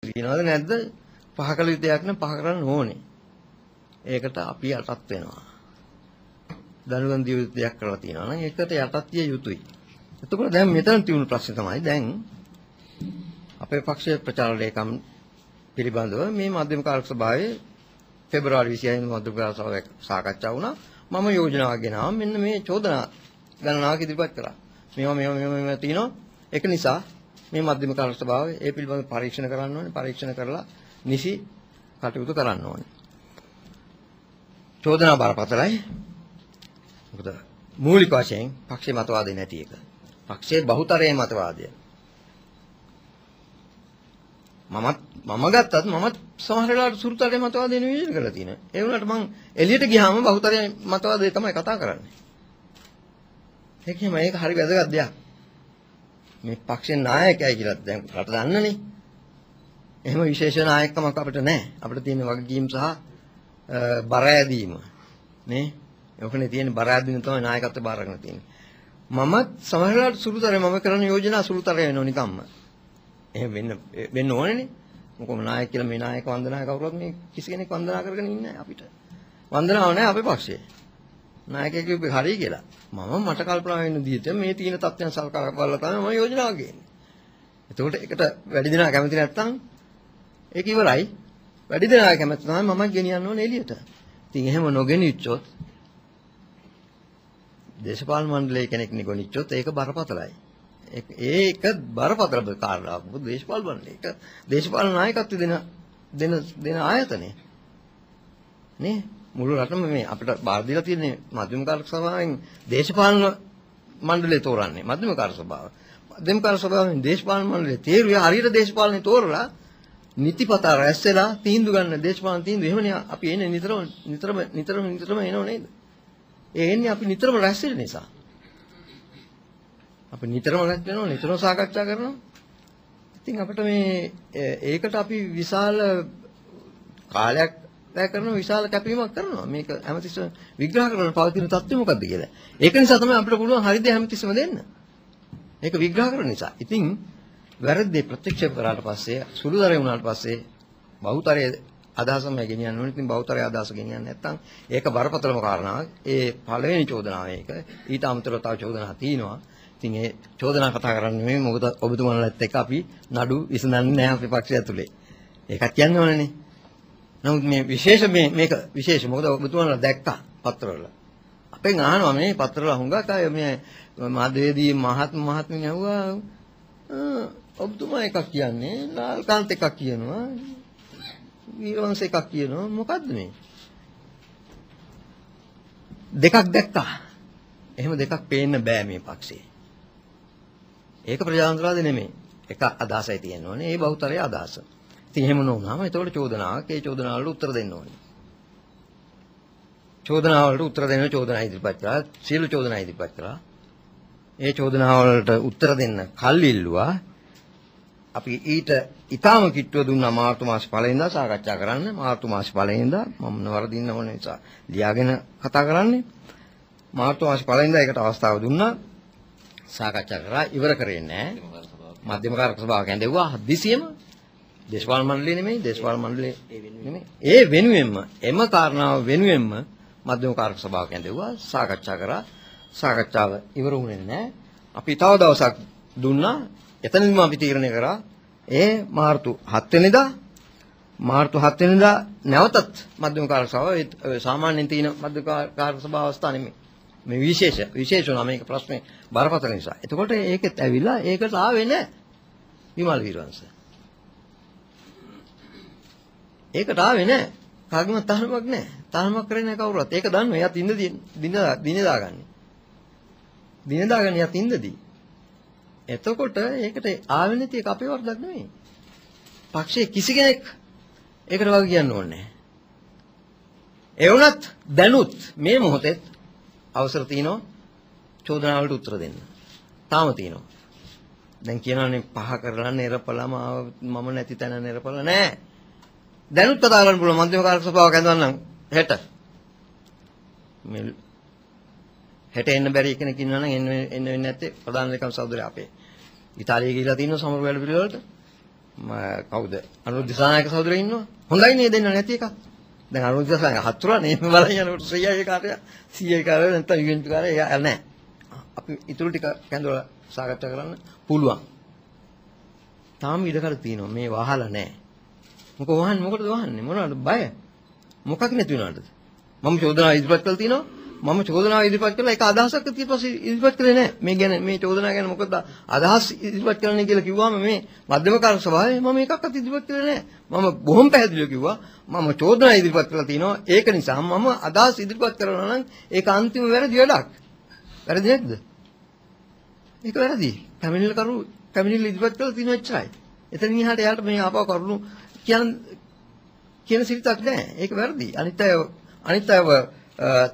තියනවද නැද්ද? පහ කළ යුතු දෙයක් නම් පහ කරන්න ඕනේ. ඒකට අපි යටත් වෙනවා. දනුවන් දිය යුතු දෙයක් කරලා තියෙනවා නම් ඒකට යටත් විය යුතුයි. එතකොට දැන් මෙතන තියුණු ප්‍රශ්නේ තමයි දැන් අපේ පක්ෂයේ ප්‍රචාර ලේකම් පිළිබඳව මේ මධ්‍යම කාර්ය සභාවේ පෙබරවාරි 26 වෙනි මධ්‍යම කාර්ය සභාවේ සාකච්ඡා වුණා. මම යෝජනාවක් ගෙනාවා. මෙන්න මේ චෝදනා ගණනාවක් ඉදිරිපත් කරා. මේවා මේවා මේවා මේවා තියෙනවා. ඒක නිසා මේ මධ්‍යම කාර්ය සභාවේ ඒ පිළිබඳව පරීක්ෂණ කරන්න ඕනේ. පරීක්ෂණ කරලා නිසි කටයුතු කරන්න ඕනේ. චෝදනා බරපතලයි. මොකද මූලික වශයෙන් පක්ෂේ මතවාදේ නැති එක. පක්ෂයේ බහුතරයේ මතවාදය. මම ගත්තත් මමත් සමහර වෙලාවට සුළුතරයේ මතවාදය නියෝජනය කරලා තියෙනවා. ඒ වුණාට මං එළියට ගියාම බහුතරයේ මතවාදය තමයි කතා කරන්නේ. ඒක එහෙම ඒක හරි වැදගත් දෙයක්. මේ පක්ෂේ නායකයයි කියලා දැන් රට දන්නනේ. එහෙම විශේෂ නායකකමක් අපිට නැහැ. අපිට තියෙන වගකීම් සහ බර ඇදීම නේ. ඔකනේ තියෙන බර ඇදීම තමයි නායකත්වය බාර අරගෙන තියෙන්නේ. මමත් සමහර වෙලාවට සුළුතරේ මම කරන යෝජනා සුළුතරේ වෙනව නිකම්ම. එහෙම වෙන්න ඕනේනේ. මොකම නායක කියලා මේ නායක වන්දනා කවුරුවත් මේ කිසි කෙනෙක් වන්දනා කරගෙන ඉන්නේ නැහැ අපිට. වන්දනාව නැහැ අපේ පක්ෂයේ. නායකයෙක් කිව්වේ හරි කියලා. මම මට කල්පනා වෙන විදිහට මේ තියෙන තත්ත්වයන් සලකා බලලා තමයි මම යෝජනාව ගේන්නේ. එතකොට ඒකට වැඩි දෙනා කැමති නැත්නම් ඒක ඉවරයි. වැඩි දෙනා කැමති තමයි මම ගෙනියන්න ඕනේ එළියට. ඉතින් එහෙම නොගෙනිච්චොත් දේශපාලන මණ්ඩලයේ කෙනෙක් නිගොනිච්චොත් ඒක බරපතලයි. ඒක බරපතල කාරණාවක්. මොකද දේශපාලන මණ්ඩලය ඒක දේශපාලන නායකත්වය දෙන දෙන දෙන ආයතනය. නේ මුළු රටම මේ අපිට බාර දීලා තියෙන්නේ මධ්‍යම කාර්ය සභාවෙන් දේශපාලන මණ්ඩලය තෝරන්නේ මධ්‍යම කාර්ය සභාව. මධ්‍යම කාර්ය සභාවෙන් දේශපාලන මණ්ඩලය තේරුවේ හරියට දේශපාලනය තෝරලා නිතිපතා රැස් වෙලා තීන්දුව ගන්න දේශපාලන තීන්දුව එහෙමනේ අපි එන්නේ නිතරම නිතරම නිතරම නිතරම එනව නේද? ඒ එන්නේ අපි නිතරම රැස් වෙන නිසා. අපි නිතරම රැස් වෙනවා නිතරම සාකච්ඡා කරනවා. ඉතින් අපිට මේ ඒකට අපි විශාල කාලයක් වැය කරන විශාල කැපවීමක් කරනවා. මේක හැමතිස්සෙම විග්‍රහ කරන පවතින තත්ත්වය මොකද්ද කියලා. ඒක නිසා තමයි අපිට පුළුවන් හරි දේ හැමතිස්සෙම දෙන්න. මේක විග්‍රහ කරන නිසා. ඉතින් වැරද්දේ ප්‍රතික්ෂේප කරාට පස්සේ සුළුතරය වුණාට පස්සේ බහුතරයේ අදහසම ගෙනියන්න ඕනේ. ඉතින් බහුතරයේ අදහස ගෙනියන්නේ නැත්නම් ඒක බරපතලම කාරණාවක්. ඒ පළවෙනි චෝදනාව ඒක. ඊට අමතරව තව චෝදනා තියෙනවා. ඉතින් ඒ චෝදනා කතා කරන්නේ නෙමෙයි. මොකද ඔබතුමාලත් එක්ක අපි නඩු විසඳන්නේ නැහැ අපේ පක්ෂය ඇතුලේ. ඒකත් කියන්න ඕනේනේ. නමුත් මේ විශේෂ මේක විශේෂ මොකද ඔබතුමාලා දැක්කා පත්‍රවල. අපෙන් අහනවා මේ පත්‍රවල හුඟක් අය මේ මාධ්‍යවේදී මහත්මිය ඇහුවා ඔබතුමා එකක් කියන්නේ ලාල්කාන්ත එකක් කියනවා වීරවංශ එකක් කියනවා මොකද්ද මේ? දෙකක් දැක්කා. එහෙම දෙකක් පේන්න බෑ මේ පක්ෂේ. ඒක ප්‍රජාතන්ත්‍රවාදී නෙමෙයි. එක අදහසයි තියෙන්න ඕනේ. ඒ බහුතරයේ අදහස. ඉතින් එහෙම නොවුනහම එතකොට චෝදනාවක්. ඒ චෝදනාවලට උත්තර දෙන්න ඕනේ. චෝදනාවලට උත්තර දෙන්න චෝදනා ඉදිරිපත් කරා. සියලු චෝදනා ඉදිරිපත් කරා. ඒ චෝදනාවලට උත්තර දෙන්න කල් ඉල්ලුවා. අපි ඊට ඊටාම කිට්ටුව දුන්නා මාර්තු මාසේ පළවෙනිදා සාකච්ඡා කරන්න. මාර්තු මාසේ පළවෙනිදා මම නවරදින්න ඕන නිසා ලියාගෙන කතා කරන්නේ. මාර්තු මාසේ පළවෙනිදා ඒකට අවස්ථාව දුන්නා. සාකච්ඡා කරා ඉවර කරේ නෑ. මධ්‍යම කාරක සභාව කැඳෙව්වා හදිසියෙම. දේශපාලන මණ්ඩලය නෙමෙයි, දේශපාලන මණ්ඩලය නෙමෙයි. ඒ වෙනුවෙන්ම එම කාරණාව වෙනුවෙන්ම මධ්‍යම කාරක සභාව කැඳෙව්වා සාකච්ඡා කරා. සාකච්ඡාව ඉවර වුණේ නෑ. අපි තව දවසක් දුන්නා. එතනදිම අපි තීරණය කරා ඒ මාර්තු 7 වෙනිදා මාර්තු 7 වෙනිදා නැවතත් මධ්‍යම කාරක සභාව සාමාන්‍යයෙන් තියෙන මධ්‍යම කාරක සභාව අවස්ථාව නෙමෙයි. මේ විශේෂ විශේෂ වුණා මේක ප්‍රශ්නේ බරපතල නිසා. එතකොට ඒකෙත් ඇවිල්ලා ඒකට ආවේ නෑ විමල් වීරවංශ. ඒකට ආවේ නෑ. කාගෙම තහනමක් නෑ. තහනමක් කරේ නෑ කවුරුවත්. ඒක දන්නවා. එයාත් ඉඳදී දින දින දාගන්නේ. දින දාගන්නේ එයාත් ඉඳදී. එතකොට ඒකට ආවේ නැති එක අපේ වරදක් නෙමෙයි. පක්ෂයේ කිසි කෙනෙක් ඒකට වග කියන්න ඕනේ නෑ. ඒ වුණත් දැනුත් මේ මොහොතේත් අවසර තියෙනවා චෝදනාවලට උත්තර දෙන්න. තාම තියෙනවා. දැන් කියනවානේ පහ කරලා නෙරපලම මම නැති තැන නෙරපල නෑ. දැනුත් කතා කරන්න පුළුවන් මධ්‍යම කාර්ය සභාවක් ඇඳවන්නම් හෙට. මේ හෙට එන්න බැරි කෙනෙක් ඉන්නවා නම් එන්න එන්න වෙන්නේ නැත්තේ ප්‍රධාන ලේකම් සහෝදරයා අපේ. ඉතාලියේ ගිහිලා තියෙනවා සමහර වැඩ පිළිවෙලට. කවුද? අනුරුද්ධ දිසානායක සහෝදරයෝ ඉන්නවා. හොඳයි නේ දෙන්න නැති එකක්. දැන් අනුරුද්ධ දිසානායක හතුරා නේ බලන් යනකොට CIA කාර්යය, CIA කාර්යය නැත්නම් UNP කාර්යය එයා නෑ. අපි ඉතුරු ටික කැඳවලා සාකච්ඡා කරන්න පුළුවන්. තාම ඉඩකඩ තියෙනවා. මේ වහලා නෑ. මොකද වහන්නේ? මොකටද වහන්නේ? මොනවාද බය? මොකක් නැති වුණාටද? මම චෝදනා ඉදිරිපත් කළා තියෙනවා. මම චෝදනාව ඉදිරිපත් කළා ඒක අදහසක් ඊට පස්සේ ඉදිරිපත් කළේ නෑ. මේ ගැන මේ චෝදනාව ගැන මොකද අදහස් ඉදිරිපත් කරන්නේ කියලා කිව්වම මේ මධ්‍යම කාර්ය සභාවේ මම එකක්වත් ඉදිරිපත් කළේ නෑ. මම බොහොම පැහැදිලිව කිව්වා මම චෝදනා ඉදිරිපත් කළා තියෙනවා. ඒක නිසා මම අදහස් ඉදිරිපත් කරනවා නම් ඒක අන්තිම වැරදි වැඩක්. වැරදි නැද්ද? ඒක වැරදි. පැමිණිල්ල කරු පැමිණිල්ල ඉදිරිපත් කළා තියෙනවා එච්චරයි. එතනින් එහාට එයාට මේ ආපහු කරුණු කියන සිරිතක් නෑ. ඒක වැරදි. අනිත් අයව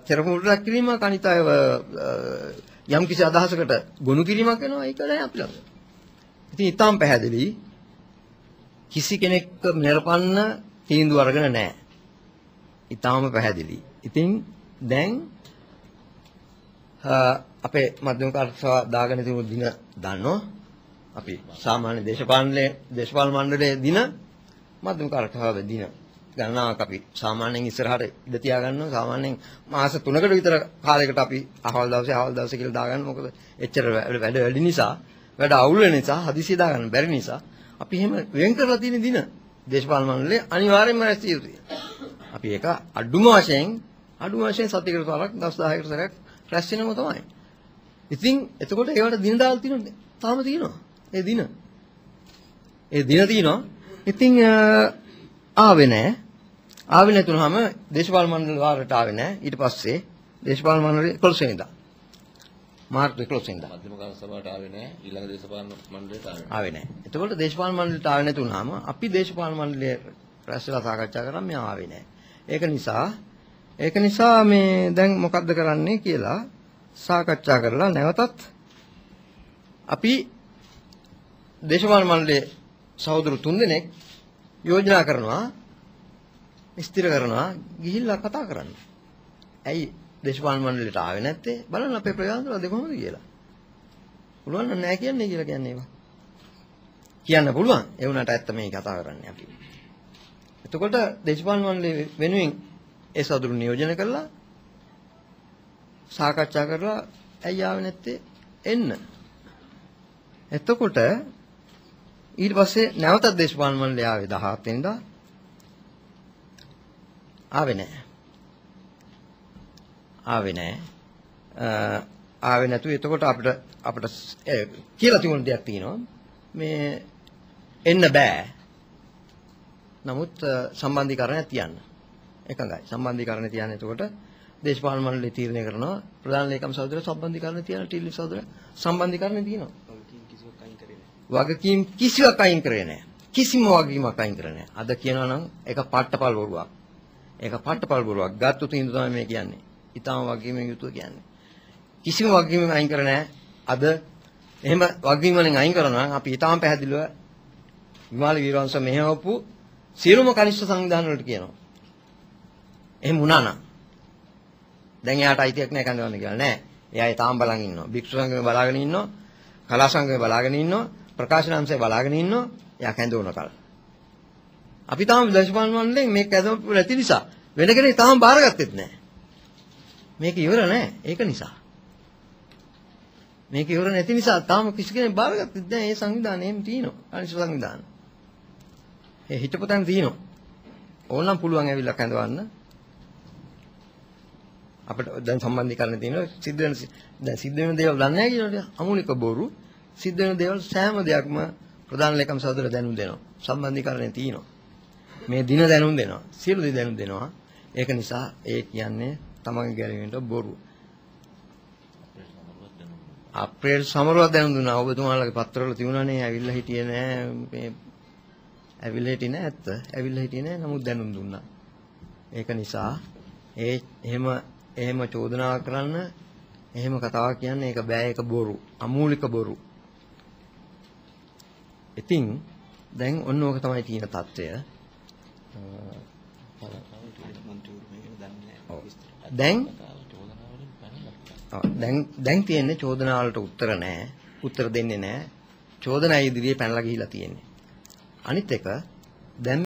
තෙරපුරක් කිරීමක් අනිත් අයව යම් කිසි අදහසකට ගොනු කිරීමක් වෙනවා. ඒක නෑ අපි ළඟ. ඉතින් ඊටාම් පැහැදිලි කිසි කෙනෙක් නිරපන්න තීන්දුව අරගෙන නෑ. ඊටාම පැහැදිලි. ඉතින් දැන් අපේ මධ්‍යම කාර්ය සභාව දාගෙන තිබුණු දින දන්නවා. අපි සාමාන්‍ය දේශපාලන මණ්ඩලයේ දින මධ්‍යම කාර්ය සභාවේ දින ගණනාවක් අපි සාමාන්‍යයෙන් ඉස්සරහට ඉඳ තියා ගන්නවා. සාමාන්‍යයෙන් මාස 3කට විතර කාලයකට අපි අහවල් දවසේ කියලා දාගන්න. මොකද එච්චර වැඩ වැඩි නිසා, වැඩ අවුල් වෙන නිසා, හදිසිය දාගන්න බැරි නිසා අපි එහෙම වෙන් කරලා තියෙන දින දේශපාලන මණ්ඩලයේ අනිවාර්යයෙන්ම රැස් විය යුතුයි. අපි ඒක අඩුම වශයෙන් සතියකට සැරයක්, දවස් 10කට සැරයක් රැස් වෙනම තමයි. ඉතින් එතකොට ඒවට දින දාලා තියෙනවද? තාම තියෙනවා. ඒ දින. ඒ දින තියෙනවා. ඉතින් ආවේ නෑ. ආවේ නැතුනහම දේශපාලන මණ්ඩල වාරයට ආවේ නෑ. ඊට පස්සේ දේශපාලන මණ්ඩලයේ 11 වෙනිදා. මාර්තු 11 වෙනිදා. මධ්‍යම කාර්ය සභාවට ආවේ නෑ. ඊළඟ දේශපාලන මණ්ඩලයට ආවේ නෑ. එතකොට දේශපාලන මණ්ඩලයට ආවේ නැතුනහම අපි දේශපාලන මණ්ඩලයේ රැස් වෙලා සාකච්ඡා කරා මෙයා ආවේ නෑ. ඒක නිසා මේ දැන් මොකද්ද කරන්නේ කියලා සාකච්ඡා කරලා නැවතත් අපි දේශපාලන මණ්ඩලයේ සහෝදර 3 දෙනෙක් යෝජනා කරනවා, ස්ථිර කරනවා ගිහිල්ලා කතා කරන්න. ඇයි දේශපාලන මණ්ඩලයට ආවේ නැත්තේ? බලන්න අපේ ප්‍රයෝජනවල කොහොමද කියලා. පුළුවන් නම් නෑ කියන්නේ කියලා කියන්නේ ඒවා. කියන්න පුළුවන්. ඒ වුණාට ඇත්ත මේ කතා කරන්නේ අපි. එතකොට දේශපාලන මණ්ඩලය වෙනුවෙන් ඒ සහෝදරු නියෝජනය කරලා සාකච්ඡා කරලා ඇයි ආවේ නැත්තේ එන්න. එතකොට ඊට පස්සේ නැවතත් දේශපාලන මණ්ඩලය ආවේ 17 වෙනිදා. ආවේ නෑ. ආවේ නෑ. ආවේ නැතුව එතකොට අපිට කියලා තිබුණ දෙයක් තියෙනවා. මේ එන්න බෑ. නමුත් සම්බන්ධීකරණය තියන්න. එකඟයි. සම්බන්ධීකරණය තියන්න. එතකොට දේශපාලන මණ්ඩලය තීරණය කරනවා ප්‍රධාන ලේකම් සහෝදරයා සම්බන්ධීකරණය තියන්න, ටීලි සහෝදරයා සම්බන්ධීකරණය තියෙනවා. වගකීම් කිසිවක් අයින් කරේ නෑ. කිසිම වගකීමක් අයින් කරේ නෑ. අද කියනවා නම් ඒක පට්ටපල් බොරුවක්. ඒක පට්ටපල් බොරුවක්. ගත්තු තීන්දුව තමයි මේ කියන්නේ. ඊටාම වගකීමෙන් යුතුව කියන්නේ. කිසිම වගකීමක් අයින් කරේ නෑ. අද එහෙම වගකීම් වලින් අයින් කරනවා නම් අපි ඊටාම පැහැදිලිව විමාල වීරවංශ මෙහෙවපු සියලුම කනිෂ්ඨ සංවිධාන වලට කියනවා. එහෙම වුණා නම් දැන් එයාට අයිතියක් නෑ කඳවන්න කියලා නෑ. එයා ඒ තාම බලන් ඉන්නවා. භික්ෂු සංඝය බලාගෙන ඉන්නවා. කලා සංඝය බලාගෙන ඉන්නවා. ප්‍රකාශන අංශය බලාගෙන ඉන්නවා. එයා කැඳවන කල. අපි තාම දේශපාලන මණ්ඩලයෙන් මේක කැඳවපු නැති නිසා වෙන කෙනෙක් තාම බාරගත්තෙත් නෑ. මේක ඉවර නෑ. ඒක නිසා. මේක ඉවර නැති නිසා තාම කිසි කෙනෙක් බාරගත්තෙත් නෑ. ඒ සංවිධානය එහෙම තියෙනවා. කනිෂ්ඨ සංවිධාන. ඒ හිටපු තැන තියෙනවා. ඕනනම් පුළුවන් ඇවිල්ලා කැඳවන්න. අපිට දැන් සම්බන්ධීකරණ තියෙනවා. සිද්ධ වෙන දැන් සිද්ධ වෙන දේවල් දන්නේ නැහැ කියනකොට අමූලික බොරු. සිද්ධ වෙන දේවල් සෑම දෙයක්ම ප්‍රධාන ලේකම් සහෝදර දැනුම් දෙනවා. සම්බන්ධීකරණය තියෙනවා. මේ දින දැනුම් දෙනවා. සියලු දේ දැනුම් දෙනවා. ඒක නිසා ඒ කියන්නේ තමන්ගේ ගැලවීමට බොරු. අප්‍රේල් සමරුවක් දැනුම් දුන්නා. ඔබතුමාලගේ පත්‍රවල තිබුණානේ ඇවිල්ලා හිටියේ නෑ. මේ ඇවිල්ලා හිටියේ නෑ ඇත්ත. ඇවිල්ලා හිටියේ නෑ. නමුත් දැනුම් දුන්නා. ඒක නිසා ඒ එහෙම චෝදනා කරන්න, එහෙම කතාවක් කියන්න ඒක බෑ. ඒක බොරු. අමූලික බොරු. ඉතින් දැන් ඔන්න ඕක තමයි තියෙන තත්ත්වය. දැන් දැන් තියෙන්නේ චෝදනා වලට උත්තර නෑ. උත්තර දෙන්නේ නෑ. චෝදනා ඉදිරියේ පැනලා ගිහිලා තියෙන්නේ. අනිත් එක දැන්